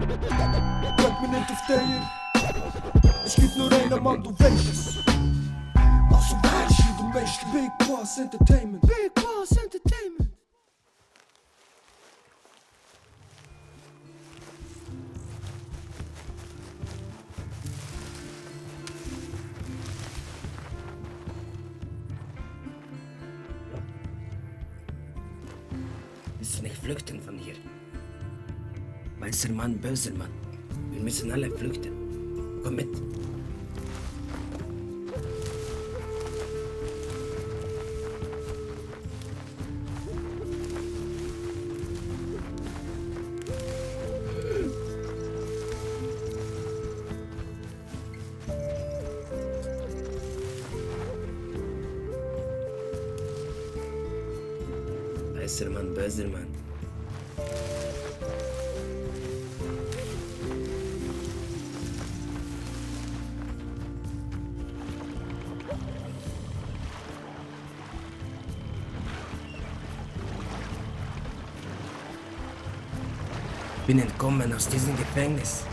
Bleib mir nicht auf der hier. Es gibt nur einen Mann, du weißt es. Also weißt du, du weißt Big Boss Entertainment. Big Boss Entertainment. Wir müssen nicht flüchten von hier. Weißer Mann, böser Mann. Wir müssen alle flüchten. Komm mit. Weißer Mann, böser Mann. Bin entkommen aus diesem Gefängnis.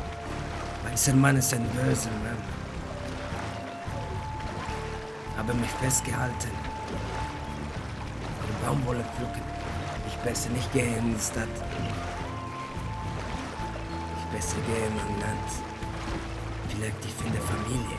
Weißer Mann ist ein böser Mann. Habe mich festgehalten. Die Baumwolle pflücken. Ich besser nicht gehe in die Stadt. Ich besser gehe in mein Land. Vielleicht ich finde Familie.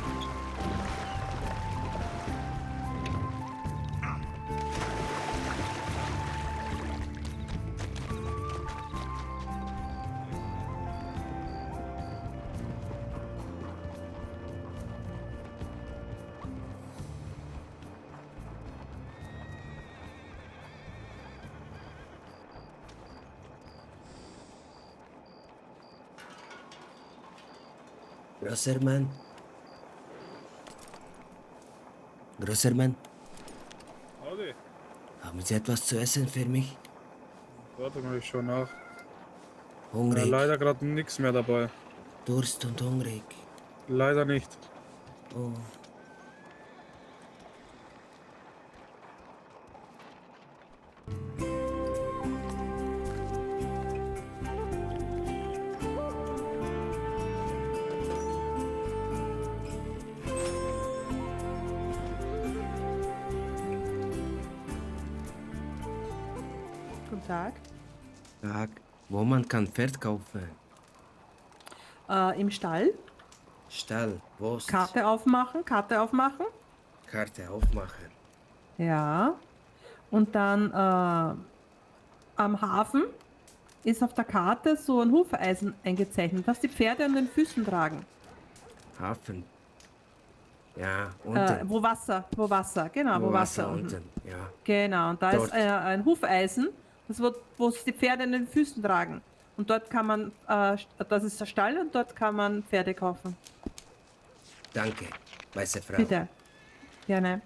Großer Mann? Großer Mann, Howdy. haben Sie etwas zu essen für mich? Warte mal, ich schau nach. Hungrig, Leider gerade nichts mehr dabei. Durst und hungrig. Leider nicht. Oh. Guten Tag. Tag, wo man kann Pferd kaufen? Im Stall. Stall, Wurst, Karte aufmachen. Karte aufmachen. Ja. Und dann am Hafen ist auf der Karte so ein Hufeisen eingezeichnet, was die Pferde an den Füßen tragen. Hafen. Ja, unten. Wo Wasser, genau, wo Wasser unten. Ja. Genau, und da Dort. ist ein Hufeisen, wo es die Pferde an den Füßen tragen. Und dort kann man, das ist der Stall und dort kann man Pferde kaufen. Danke, weiße Frau. Bitte. Gerne.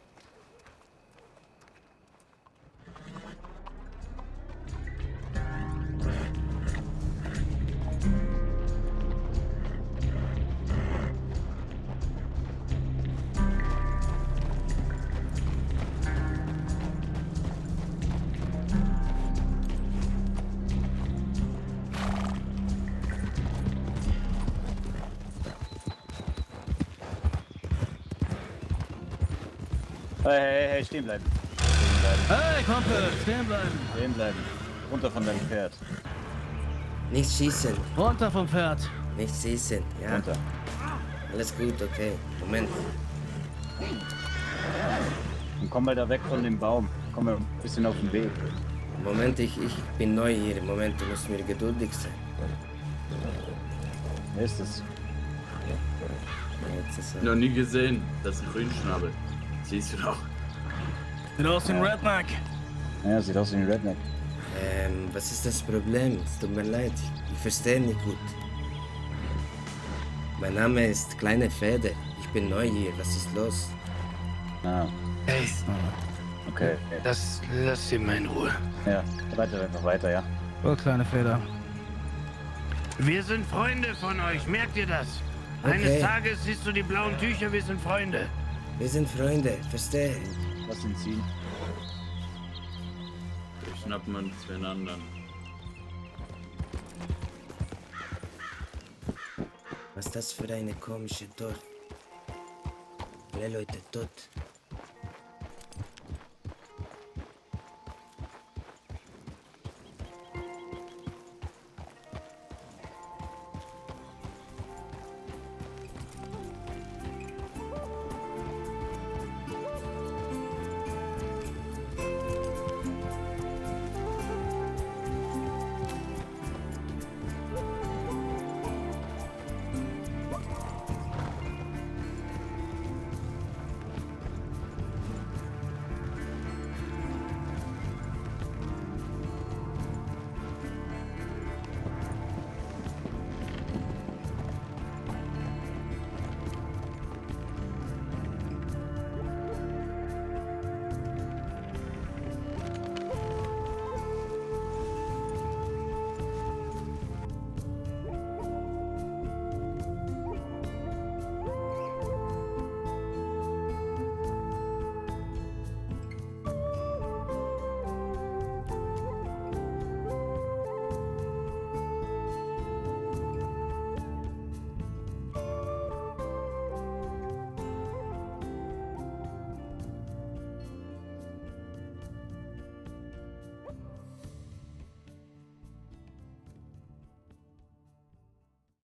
Hey, stehen bleiben. Stehen bleiben. Hey, Kumpel, stehen bleiben. Stehen bleiben. Runter von deinem Pferd. Nicht schießen, Runter vom Pferd. nicht schießen. Ja, Runter. alles gut, okay. Moment. Und komm mal da weg von dem Baum. Komm mal ein bisschen auf den Weg. Moment, ich bin neu hier. Moment, du musst mir geduldig sein. Wer ist das? Jetzt ist Noch nie gesehen. Das ist ein Grünschnabel. Siehst du doch. Sieht aus wie ein Redneck. Ja, sieht aus wie ein Redneck. Was ist das Problem? Es tut mir leid, ich verstehe nicht gut. Mein Name ist Kleine Fede. Ich bin neu hier. Was ist los? Ah, Hey, okay. lass sie mal in Ruhe. Ja, reite einfach weiter, ja. Oh, kleine Feder. Wir sind Freunde von euch, merkt ihr das? Eines Okay. Tages siehst du die blauen Tücher, wir sind Freunde. Wir sind Freunde, verstehe. Lass ihn ziehen. Wir schnappen uns den anderen. Was ist das für eine komische Dorf? Viele Leute tot.